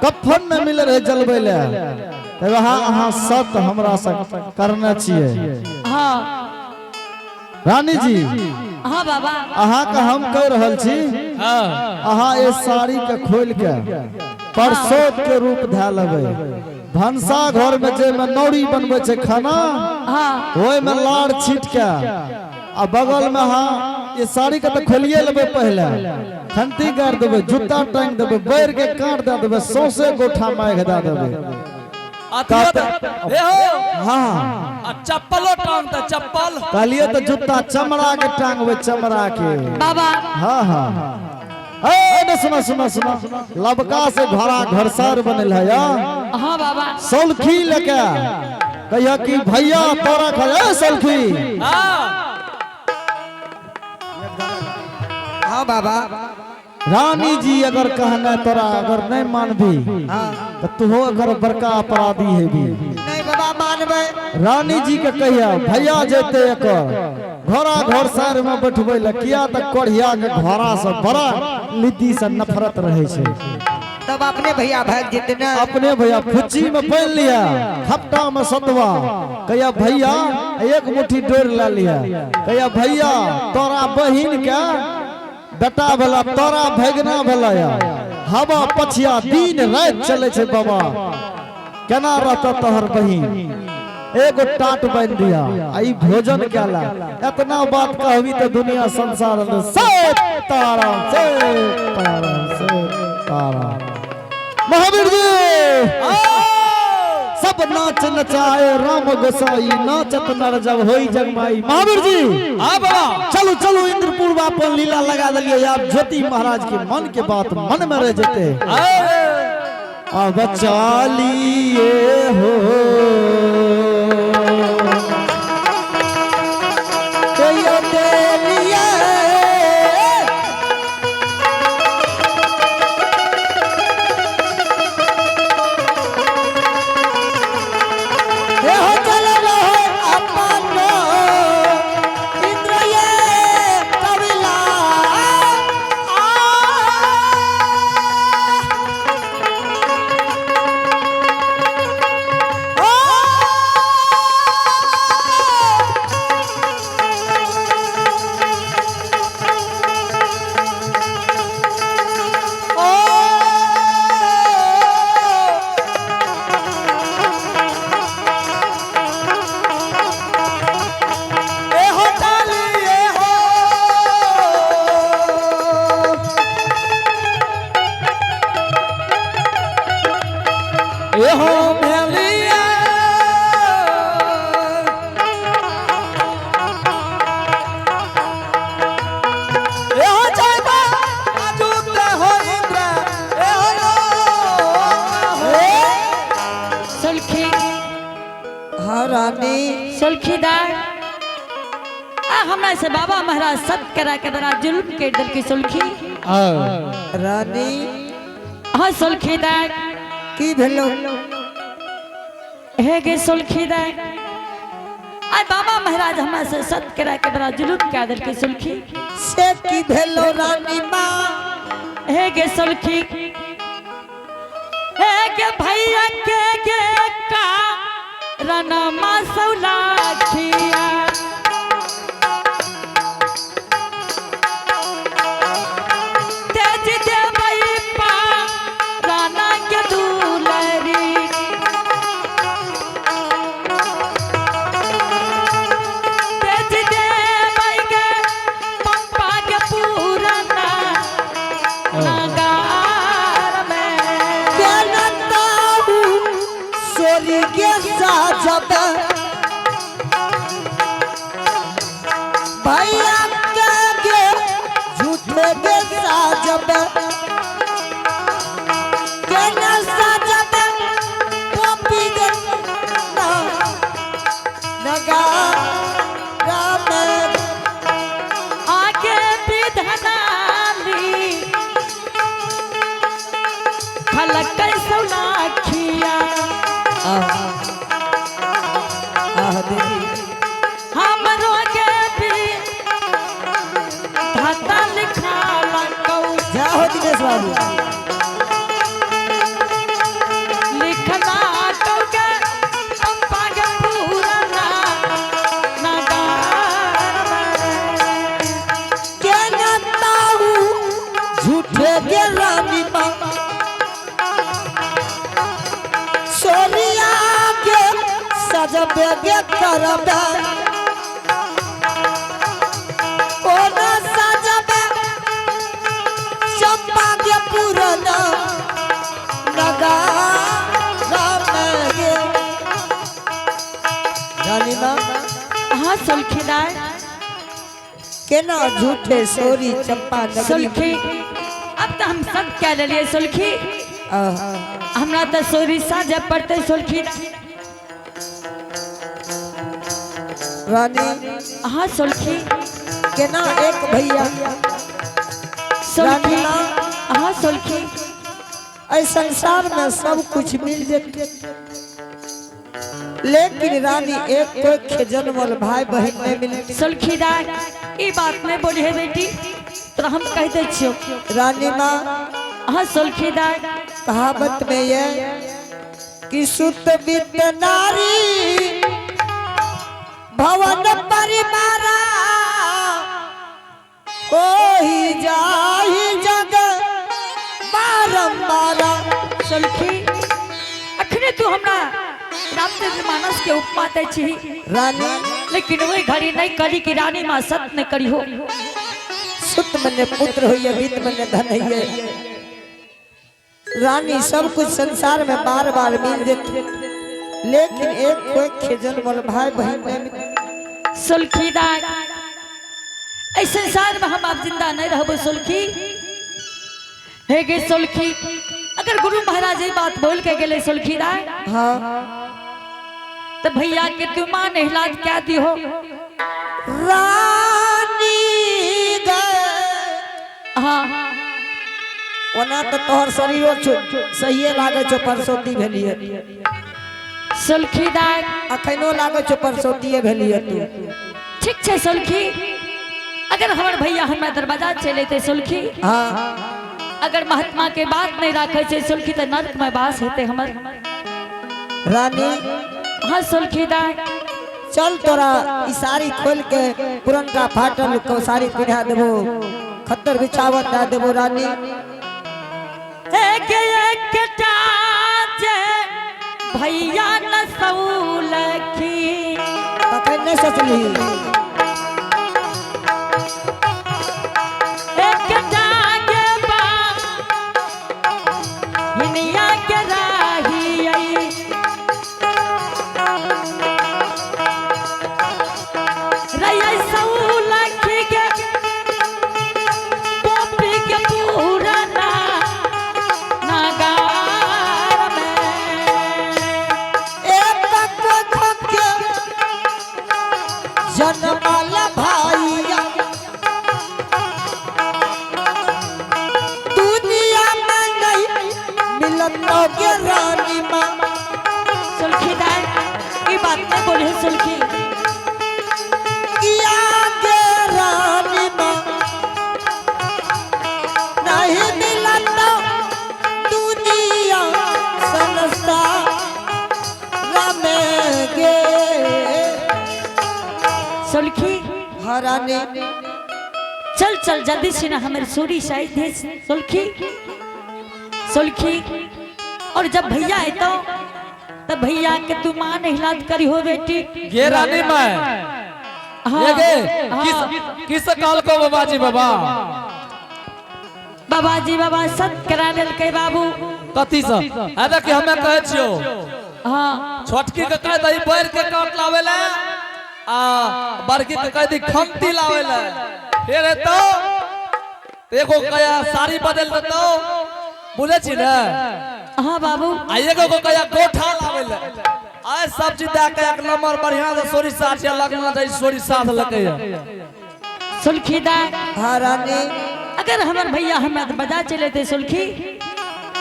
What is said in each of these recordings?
कफन न मिले रहे जलबै ले, तऽ वहाँ अहाँ सत हमरा से करने छियै। हाँ। रानी जी। हाँ बाबा। अहाँ के हम कह रहल छी, अहाँ ए साड़ी के खोल के परसोत के रूप धए लेबै। भनसा घर में जे में नौरी बनबै छै खाना, हाँ। ओहि में लार छीट के आ बगल में अहाँ ये साड़ी के तो खोलिए लेबै, पहले खंती गाड़ देबै, जूता टांग देबै, बैर के काट दे देबै, सौंसे गोठा माघ दे देबै। अथियो त- ए हो। हाँ। आ चप्पलो टांग त चप्पल। कहलिए तो जूता चमड़ा के टांगबै, चमड़ा के। बाबा। हाँ हाँ। ए ने सुना सुना सुना, लबका से घोड़ा घरसार बनल है या? हाँ बाबा। सौलखी लेके कहिया कि भैया तोरा खा ए सौलखी। हाँ। हाँ बाबा। रानी जी अगर कहना तोरा अगर नहीं मानबी तो तू अगर बड़का अपराधी है भी। नहीं बाबा मानबे। रानी जी के कहिया भैया जेते एकर घोड़ा घोड़सार में बैठबै ले, किया त कोढ़िया के घोड़ा से बड़ा लिद्दी से नफरत रहे छै। तब अपने भैया भाग जेते ना। अपने भैया फुच्ची में पहन लिया, खपटा में सतवा, कहिया भैया एक मुट्ठी डोर ला लिया, कहिया भैया तोरा बहिन के बेटा भेला, तोरा भगना भेला, या हवा पछिया दिन रात चले छै बाबा, केना रहता तोहर बहिन, एगो टाट बांध दिया आ ई भोजन केला। इतना बात कहबी तो दुनिया संसार अंदर सीताराम सीताराम सीताराम। महावीर जी सब नाच नचाए राम गोसाई, नाचत नर जब होई जगमाई। महावीर जी। हाँ बाबा। चलो चलो इंद्रपुर अपन लीला लगा दिलिए, आप ज्योति महाराज के मन के बात मन में रह जेते। अब चालिए हो सुलखी। हाँ रानी। सुलखीदार आ हमरा से बाबा महाराज सत करा के बड़ा जुल्म के दल की सुलखी। रानी। हाँ सुलखीदार। की भेलो? हे गे सुलखीदार, आ बाबा महाराज हमरा से सत करा के बड़ा जुल्म के दल की सुलखी। से की भेलो रानी माँ? हे गे सुलखी, हे गे भैया के गे का रमा सौलाखिया। तेज देवई पा राना के दुलरी। तेज देवई के पंपा के पूरना नगार में। सोरी के साजब भैया के गे झूठे के साजब के न साजब पपी के नगा राम। आगे विधनाली खलक सौलाखिया। आह दीदी। हमरो के भी धाता लिखा लकौ। जाओ दिनेश बाबू। साजबे गे करबे, कोना साजबे चंपा गे पुरना नगार में गे। रानी माँ। हाँ सुलखीदार। केना झूठे सोरी चंपा नगरी। सुलखी, अब तो हम सब कह लेलिए सुलखी। आह, हमरा तो सोरी साजे पड़ते सुलखी। रानी। हाँ सुलखी। केना एक भैया सुलखी। रानी माँ। हाँ सुलखी। ऐ संसार में सब कुछ मिल जेते, लेकिन रानी एक कोई के जन्मल भाई बहन नहीं मिले। सुलखीदार, ई बात नहीं बोली है बेटी, तो हम कह दे छियो। रानी माँ। हाँ सुलखीदार। कहावत में ये कि सुत बित नारी भवन परिवारा, ओही जाही जग बारंबारा। सुलखी, अखने तू हमरा रामचंद्र मानस के उपमा दे छी। रानी। लेकिन वही घड़ी नहीं करी कि रानी माँ सत न करी हो। सुत मने पुत्र होइए, वित्त मने धन होइए, रानी सब कुछ संसार में बार बार मिल जेते, लेकिन एक कोई के जन्मल भाई बहन नहीं मिले। सुलखीदार, इस संसार में हम आप जिंदा नहीं रहबो सुलखी। हे गे सुलखी, अगर गुरु महाराज ये बात बोल के गेले सुलखीदार, हाँ। तो भैया के तू मां नहलाद क्या दी हो। रानी गए। हाँ। ओना तो तोहर शरीरो सहिए लागे छौ, परसौती भेलिए। सुलखीदार। अखनो लागे छौ परसौतीये भेलिए तू। ठीक छै सुलखी, अगर हमर भैया हमरा दरवाजा चले ते सुलखी, हाँ। अगर महात्मा के बात नहीं राखे छै सुलखी, तो नरक में वास हेते हमर। रानी। हाँ सुलखीदार। चल, तोरा ई साड़ी खोल के पुरनका फाटल को साड़ी पिन्हा देबो, खद्दर बिछावन दे देबो रानी। एक एकटा जे भैया न सौलखी। तखन नहीं सोचली। एकटा के बा हिनिया के राही आई। रैया सौलखी के टोपी के पुराना नगार में। एक कोख के जन्मल भाइया, दुनिया में नहीं मिलत के रानी माँ। सुलखी दाई, ई बात नहीं बोले सुलखी। किया के रानी माँ नहीं मिलत दुनिया संसार में गे। सुलखी। हाँ रानी। चल चल जल्दी से ना, हमारे सूरी शायद है सुलखी। सुलखी, और जब भैया आए तो तब भैया के तू मान हिलाद करी हो बेटी। ये रानी मैं हाँ, ये गे। हाँ। किस किस काल को बाबा जी बाबा? बाबा जी बाबा सत करा के बाबू। कथी से आ देखी, हमें कहै छियो। हाँ। छोटकी के कह दही बैर के काट लावे ला आ बड़की के कह दी खमती लावे ला, फिर एतो एगो कया साड़ी बदल देतो, बुझे छी ने? हाँ बाबू। आ एगो को कया गोठा लावे ला, आय सब चीज दे के एक नंबर बढ़िया से सोरी साथ या लगना चाहिए, सोरी साथ लगे। सुलखी दा। हाँ रानी। अगर हमर भैया हमरा बजा चले थे सुलखी,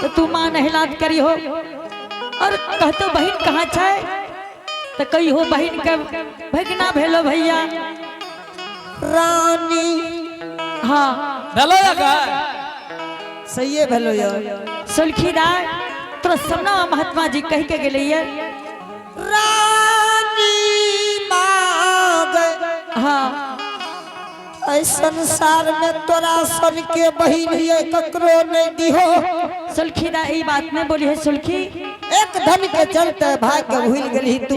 तो तू माँ नहलाद करी हो और कहतो बहन कहाँ छै, तो कही हो बहन के भगना भेलो भैया। रानी। हाँ। भेलो या का? सही भेलो यो। सुलखी दा, तोरा सबना महात्मा जी कह के गेले ये। रानी माग। हाँ। ऐ संसार में तोरा सन के बहिन ये ककरो नहीं दिहो। सुलखी दा, ई बात नहीं बोली है सुलखी। एक धन के चलते भाई के भूल गेली तू।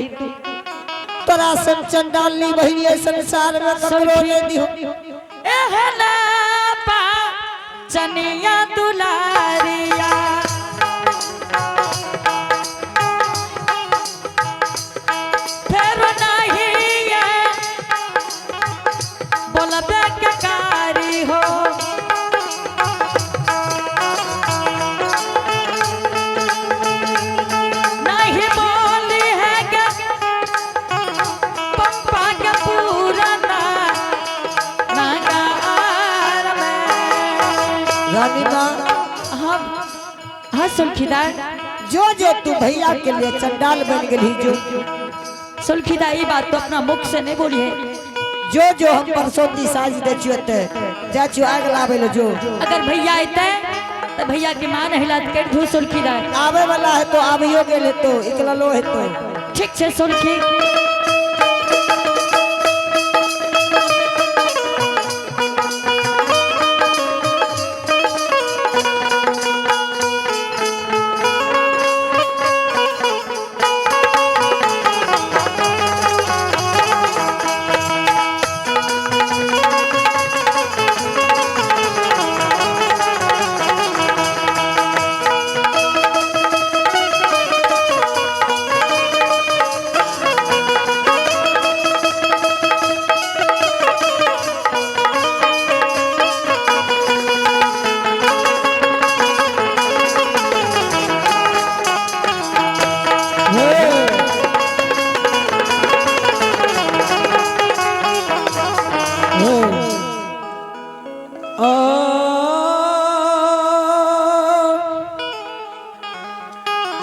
तोरा सन चंडालनी बहिन ये संसार में ककरो नहीं दिहो। एहना पा चनिया दुलारिया फेर नाही ये बोलबे के कारी हो। नहीं बोली है के पंपा के पूरना नगार में। रानी माँ हाँ हाँ सुलखीदार जो जो तू भैया के लिए चंडाल बन गई जो सुलखीदार ये बात तो अपना मुख से नहीं बोली है। जो जो हम परसोती साज दे छियो ते जा छियो आग लावे लो जो अगर भैया आते तो भैया के मान हिलात कर धू सुलखीदार। आवे वाला है तो आवियो गेल तो इकललो है तो ठीक छे सुलखी।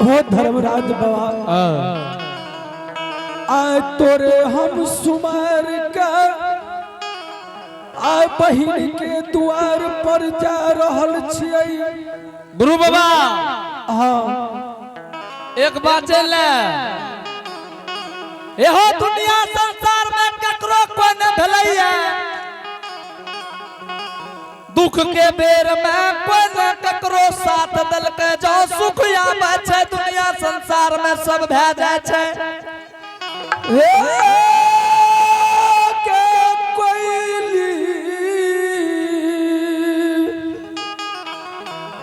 हो धर्मराज बाबा आय तोरे हम सुमार के आय बहिन के द्वार पर जा रहल छियै। गुरु बाबा हाँ एक बात चल एहो दुनिया संसार में ककरो कोई न भेलैया दुख के बेर में कोई न ककरो साथ दलके जो सुख आबै छै दुनिया संसार में सब भए जाइ छै। हे के कोइली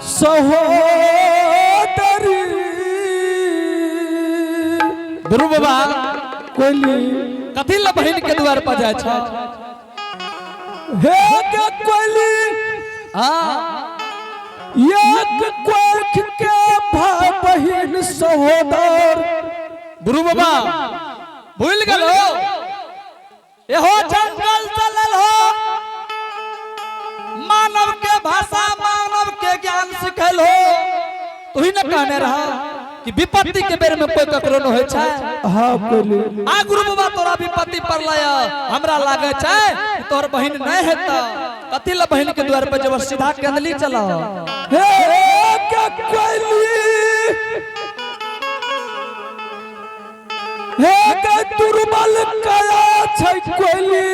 सहोदरी गुरु बाबा कोइली कथी ला बहिन के द्वार पर जाइ छै? हे के कोइली हाँ एक कोख के भाई बहिन सहोदर। गुरु बाबा भूल गेलो एहो जंगल चलल हो मानव के भाषा मानव के ज्ञान सिखल हो तू ही न कहने रहा कि विपत्ति के बेर में कोई ककरो न होय छै। हाँ कोइली आ गुरु बाबा तोरा विपत्ति पड़लै हमरा लागे छै कि तोहर बहिन नहीं हेतौ कथी ला बहिन के द्वार पर जब सीधा केंदली चला। हे के कोइली हे के दुर्बल कया छै कोइली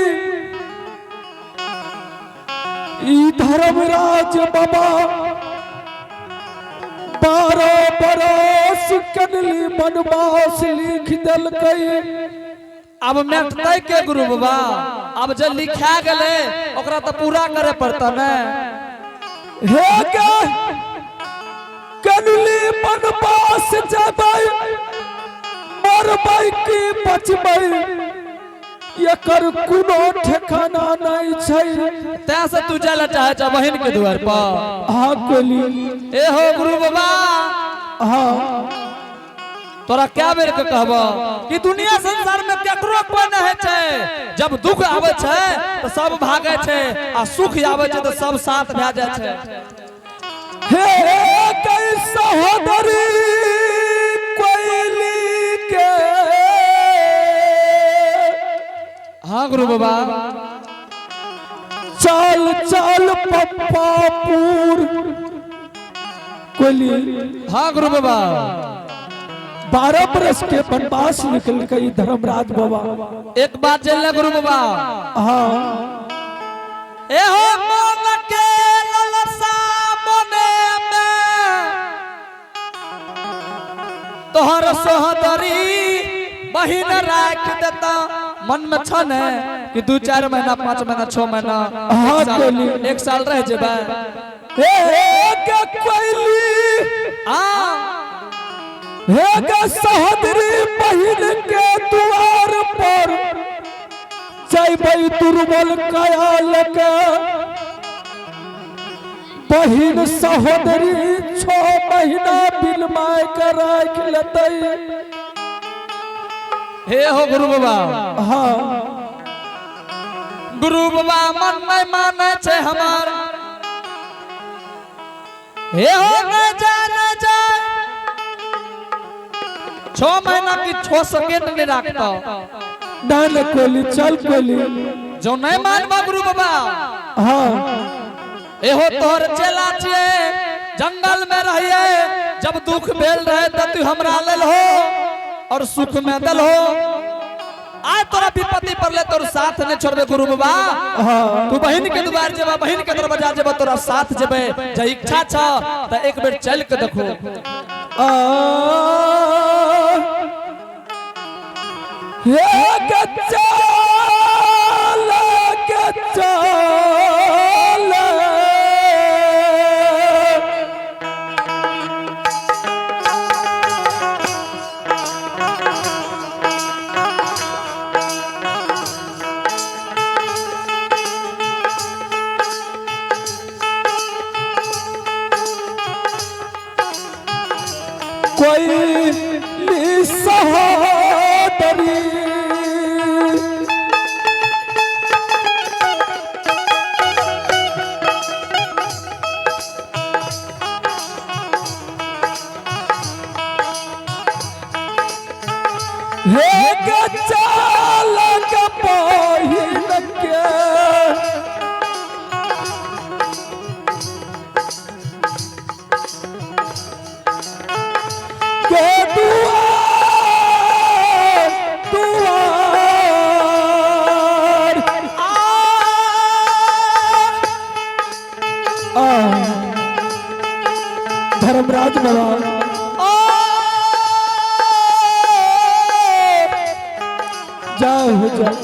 ई धर्मराज बाबा 12 बरस कनली बनवास लिख देलकै। अब मेटतै के गुरु बाबा अब जे लिखा गेलै ओकरा तऽ पूरा करे पड़तै ने। हे के कनली बनवास जेबै मरबै की बचबै एकर कोनो ठिकाना नहीं छै। तैं से तू जाय ला चाहे छ बहिन के द्वार पर। हाँ कोइली ए हो गुरु बाबा हाँ तोरा क्या बेर के कहबो कि दुनिया संसार में केकरो कोई नहीं छै जब दुख आवे छै तो सब भागे छै आ सुख आवे छै तो सब साथ भए जाइ छै। हे के सहोदरी कोइली के हाँ गुरु बाबा चल चल पप्पापुर कोइली हाँ गुरु बाबा 12 बरस के वनवास निकल गई धर्मराज बाबा। एक बात चल गुरु बाबा हाँ ए हो मन के ललसा मने में तोहर सोहदरी बहिन राख देता मन में छ ने कि 2 4 महीना 5 महीना 6 महीना हाँ, एक साल, कोयली। एक साल रह जेबे। हे गे कोयली, आ हे गे सहोदरी बहिन के द्वार पर जैबै दुर्बल काया लेके। बहिन सहोदरी 6 महीना बिलमाय के राख लेतै। हे हो गुरु बाबा। हाँ। गुरु बाबा मन नहीं माने छे हमार। हे हो न जा न जा 6 महीना की 6 सेकेंड नहीं रखता। ना न कोली, चल कोली। जो नहीं मानबा गुरु बाबा। हाँ। एहो तोहर चेला छिए जंगल में रहिए, जब दुख भेल रहे त तू हमरा लेल हो और सुख में दल हो। आय तोरा विपत्ति पड़ले तोर साथ नहीं छोड़बे गुरु बाबा। हाँ। तू बहिन के दुआर जेबा, बहिन के दरवाजा जेबा, तोरा साथ जेबे। जे इच्छा छ त एक बेर चल के देखो। आ हे के चल के चल कोई सहोदरी हे के चालक बहिन के के दुआर दुआर आ धर्मराज बाबा जाओ हो जाओ।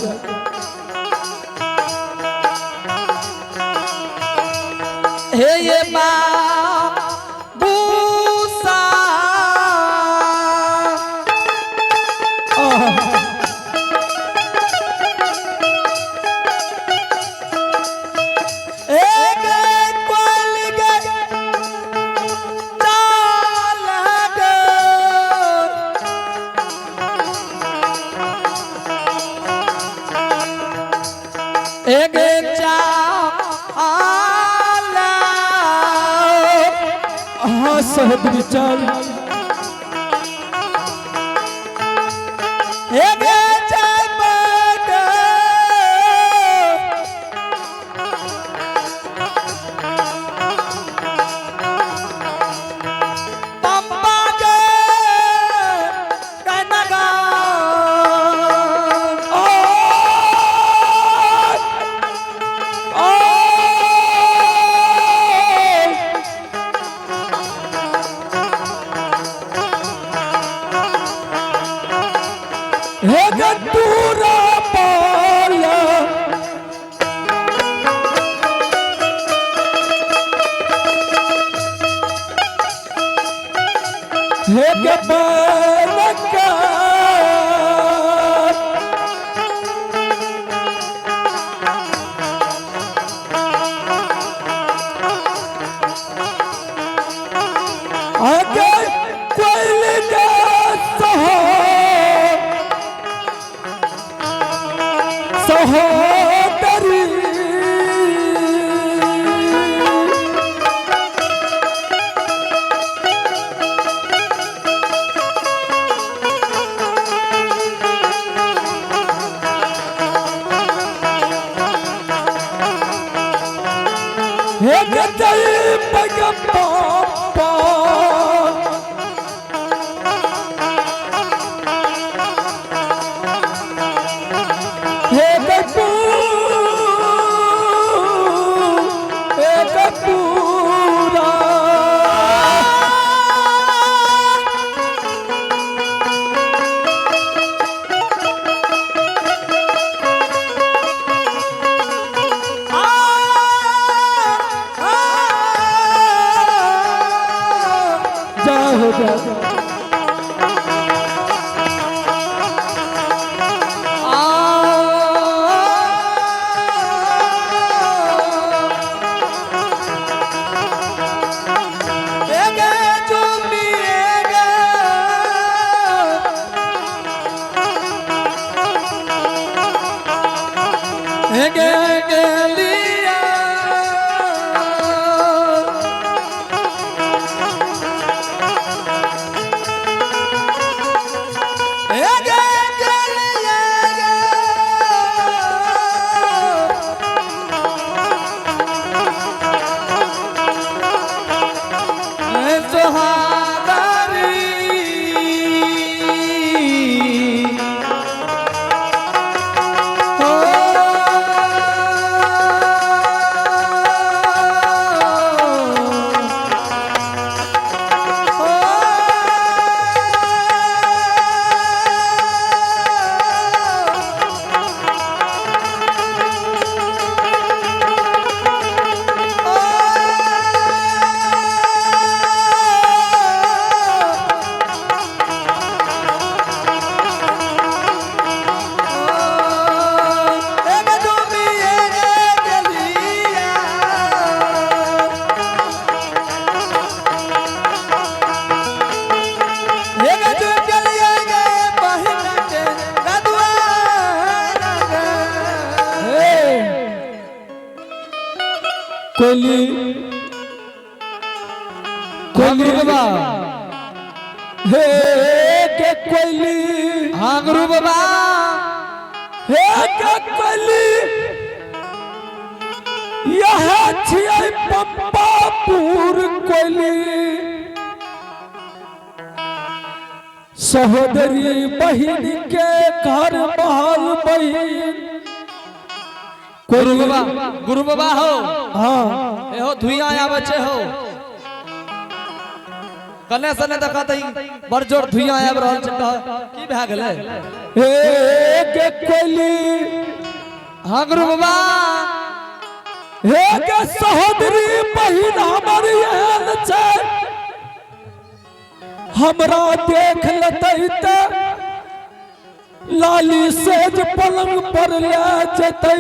हे ये बाबूसा एक कोयल गे चाल गे एक चाल हाँ सहोदरी चल। एक चमक पंपा के कनगा हे गटूरा पाला हे गबनका आगे कोयल के सहो सहोदरी हे गजई पग पापा हे कपूर हे कपूरा कोयली। हाँ गुरु बाबा। हे के कोयली। हाँ गुरु बाबा। हे के कोयली, यह छियै पंपापुर कोयली। सहोदरी बहिन के घर महल बहिन। गुरु बाबा, गुरु बाबा हो। हाँ। एहो धुइया आवे छे हो, कने सने देखत हई, बड़ जोर धुइया आबि रहल छै, तऽ की भए गेलै? हे के कोयली। हाँ गुरु बाबा। हे के सहोदरी बहिन हमर एहन छै, हमरा देख लेतै तऽ लाली सेज पलंग पर ले जेतै।